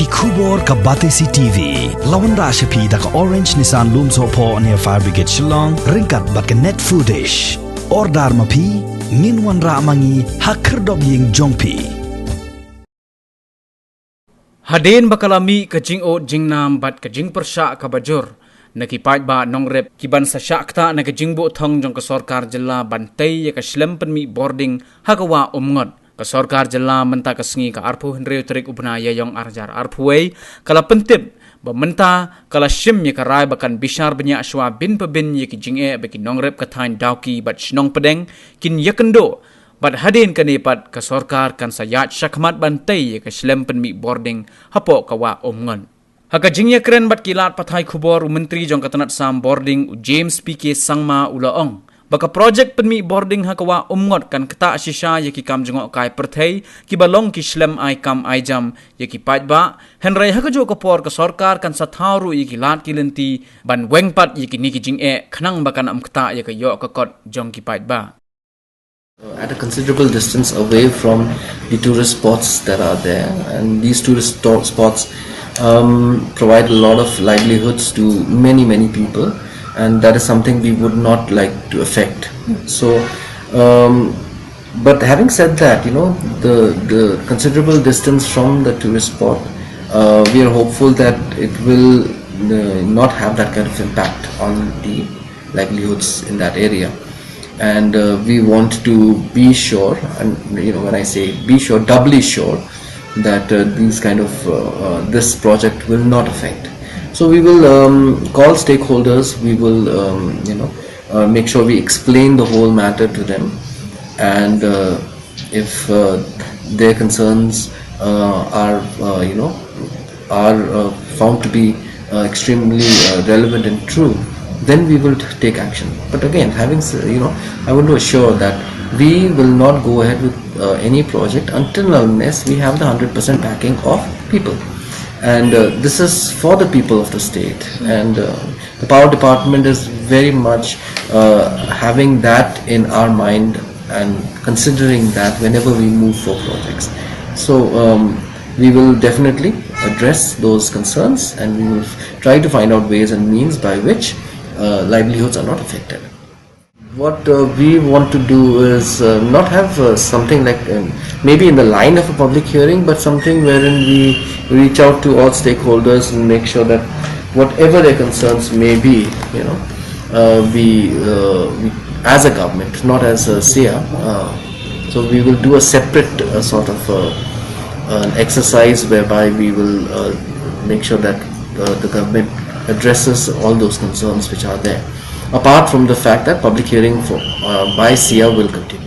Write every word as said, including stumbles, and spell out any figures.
Khubor ka Batesi T V. La wanrah sha phi da ka Orange Nissan Lumsohphoh near Fire Brigade Shillong, ryngkat bad ka Net Foodish. Order ma phi, ngin wanrah ma ngi ha khyrdop ïing jong phi. Hadien ba ka la mih ka jingud jingnam bad ka jingpyrshah kaba jur na ki paidbah nongrep kiban sa shah ktah na ka jingbuh thong jong ka sorkar jylla ban tei ïa ka shlem pynmih bording ha ka wah Umngot. Ka sorkar jylla mynta ka sngi ka arphew hynriew tarik u bnai Ïaïong ar hajar arphew wei ka la pyntip ba mynta ka la shim ïa ka rai ba kan bishar bniah shuwa bin pa bin ïa ki jingeh ba ki nongrep ka thaiñ Dawki bad shnong Pdeng kin ïakynduh, bad hadien kane pat ka sorkar kan sa ïaid shakhmat ban tei ïa ka shlem pynmih bording hapoh ka wah Umngot. Ha ka jingïakren bad ki lad pathai khubor, u Myntri jong ka tnat sam bording u James P K Sangma u la ong ba ka projek pynmih bording ha ka wah Umngot kan ktah shisha ïa ki kam jngohkai pyrthei kiba long ki shlem ai kam ai jam ïa ki paidbah, hynrei ha kajuh ka por ka sorkar kan sa thaw ruh ïa ki lad ki lynti ban weng pat ïa kine ki jingeh khnang ba kan ym ktah ïa ka ïoh ka kot jong ki paidbah. Uh, at a considerable distance away from the tourist spots that are there, and these tourist sto- spots um, provide a lot of livelihoods to many, many people, and that is something we would not like to affect. So, um, but having said that, you know, the, the considerable distance from the tourist spot, uh, we are hopeful that it will uh, not have that kind of impact on the livelihoods in that area. And uh, we want to be sure, and you know, when I say be sure, doubly sure, that uh, these kind of uh, uh, this project will not affect. So we will um, call stakeholders. We will, um, you know, uh, make sure we explain the whole matter to them, and uh, if uh, their concerns uh, are, uh, you know, are uh, found to be uh, extremely uh, relevant and true, then we will t- take action. But again, having s- you know, I want to assure that we will not go ahead with uh, any project until and unless we have the hundred percent backing of people, and uh, this is for the people of the state, and uh, the power department is very much uh, having that in our mind and considering that whenever we move for projects. So um, we will definitely address those concerns, and we will try to find out ways and means by which uh, livelihoods are not affected. What uh, we want to do is uh, not have uh, something like, um, maybe in the line of a public hearing, but something wherein we reach out to all stakeholders and make sure that whatever their concerns may be, you know, uh, we, uh, we, as a government, not as a SIA. Uh, so we will do a separate uh, sort of uh, an exercise whereby we will uh, make sure that uh, the government addresses all those concerns which are there. Apart from the fact that public hearing for uh, by SIA will continue.